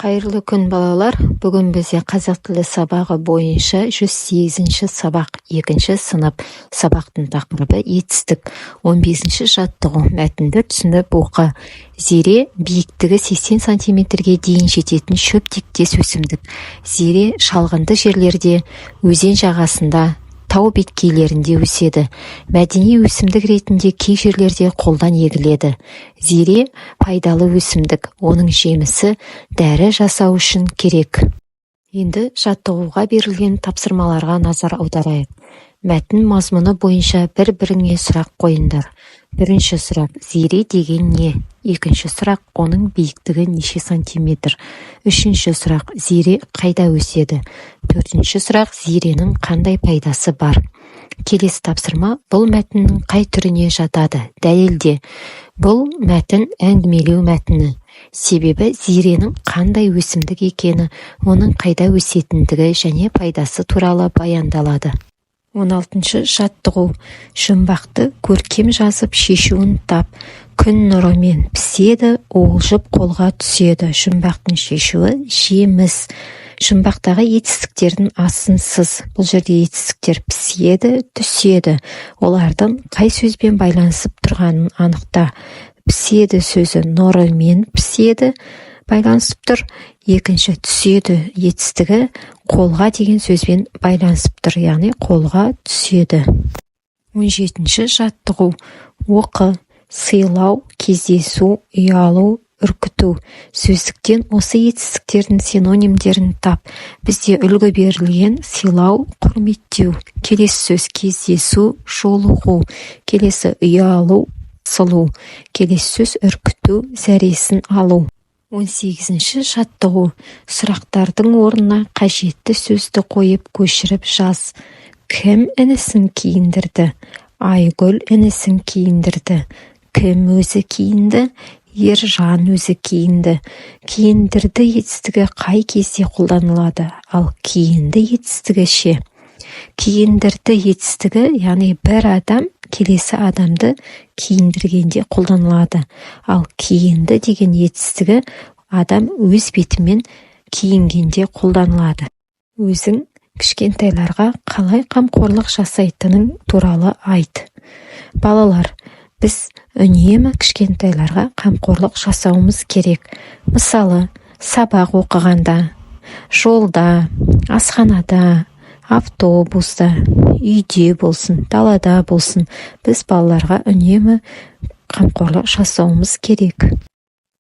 Қайырлы күн, балалар! Бүгін бізде қазақ тілі сабағы бойынша 108-ші сабақ, екінші сынып. Сабақтың тақырыбы: етістік. 15-ші жаттығу. Мәтінді түсініп оқы. Зере – биіктігі 80 сантиметрге дейін жететін шөп тектес өсімдік. Зере шалғынды жерлерде, өзен жағасында, тау беткейлерінде өседі. Мәдени өсімдік ретінде кей жерлерде қолдан егіледі. Зере – пайдалы өсімдік. Оның жемісі дәрі жасау үшін керек. Енді жаттығуға берілген тапсырмаларға назар аударайық. Мәтін мазмұны бойынша бір-біріңе сұрақ қойыңдар. Бірінші сұрақ: зере деген не? Екінші сұрақ: оның биіктігі неше сантиметр? Үшінші сұрақ: зере қайда өседі? Төртінші сұрақ: зеренің қандай пайдасы бар? Келесі тапсырма: бұл мәтіннің қай түріне жатады? Дәлелде. Бұл мәтін – әңгімелеу мәтіні, себебі зеренің қандай өсімдік екені, оның қайда өсетіндігі және пайдасы туралы баяндалады. 16-шы жаттығу. Жұмбақты көркем жазып, шешуін тап. Күн нұрымен піседі, уылжып қолға түседі. Жұмбақтың шешуі: жеміс. Жұмбақтағы етістіктердің астын сыз. Бұл жерде етістіктер піседі, түседі. Олардың қай сөзбен байланысып тұрғанын анықта. Піседі сөзі нұрымен піседі байланысып тұр. Екінші түседі етістігі қолға деген сөзбен байланысып тұр, яғни қолға түседі. 17-ші жаттығу. Оқы. Сыйлау, кездесу, ұялу, үркіту. Сөздіктен осы етістіктердің синонимдерін тап. Бізде үлгі берілген: сыйлау – құрметтеу, келесі сөз кездесу – жолығу, келесі ұялу – қысылу, келесі сөз үркіту – зәресін алу. 18-ші жаттығу. Сұрақтардың орнына қажетті сөзді қойып, көшіріп жаз. Кім інісін киіндірді? Айгүл інісін киіндірді. Кім өзі киінді? Ержан өзі киінді. Киіндірді етістігі қай кезде қолданылады? Ал киінді етістігі ше? Киіндірді етістігі, яғни бір адам келесі адамды киіндіргенде қолданылады. Ал киінді деген етістігі адам өз бетімен киінгенде қолданылады. Өзің кішкентайларға қалай қамқорлық жасайтының туралы айт. Балалар, біз үнемі кішкентайларға қамқорлық жасауымыз керек. Мысалы, сабақ оқығанда, жолда, асханада, автобуста, үйде болсын, далада болсын, біз балаларға үнемі қамқорлық жасауымыз керек.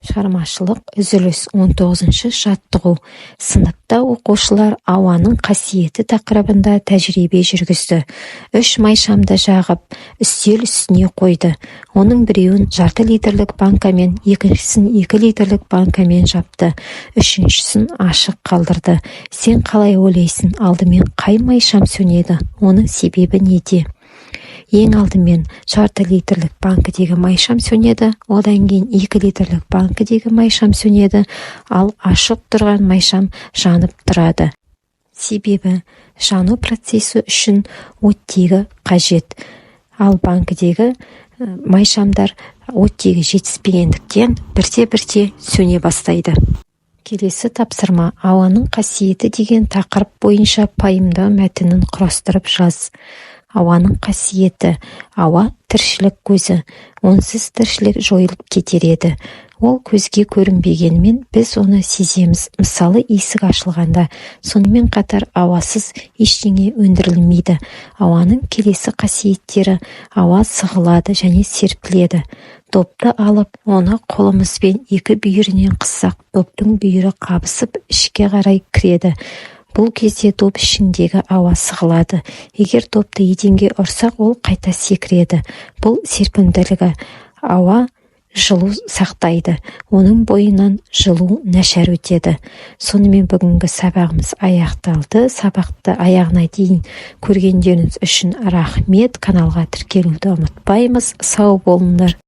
Шығармашылық үзіліс. 19-шы жаттығу. Сыныпта оқушылар ауаның қасиеті тақырыбында тәжірибе жүргізді. Үш майшамды жағып, үстел үстіне қойды. Оның біреуін жарты литрлік банкамен, екіншісін 2 литрлік банкамен жапты, үшіншісін ашық қалдырды. Сен қалай ойлайсың, алдымен қай майшам сөнеді? Оның себебі неде? Ең алдымен жарты литрлік банкідегі майшам сөнеді, одан кейін 2 литрлік банкідегі майшам сөнеді, ал ашық тұрған майшам жанып тұрады. Себебі жану процесі үшін оттегі қажет. Ал банкідегі майшамдар оттегі жетіспегендіктен, бірте-бірте сөне бастайды. Келесі тапсырма: ауаның қасиеті деген тақырып бойынша пайымдау мәтінін құрастырып жаз. Ауаның қасиеті. Ауа – тіршілік көзі. Онсыз тіршілік жойылып кетер еді. Ол көзге көрінбегенімен, біз оны сеземіз. Мысалы, есік ашылғанда. Сонымен қатар ауасыз ештеңе өндірілмейді. Ауаның келесі қасиеттері: ауа сығылады және серпіледі. Допты алып, оны қолымызбен екі бүйірінен қыссақ, доптың бүйірі қабысып, ішке қарай кіреді. Бұл кезде доп ішіндегі ауа сығылады. Егер допты еденге ұрсақ, ол қайта секіреді. Бұл – серпімділігі. Ауа жылу сақтайды, оның бойынан жылу нашар өтеді. Сонымен, бүгінгі сабағымыз аяқталды. Сабақты аяғына дейін көргендеріңіз үшін рахмет. Каналға тіркелуді ұмытпаймыз. Сау болыңдар!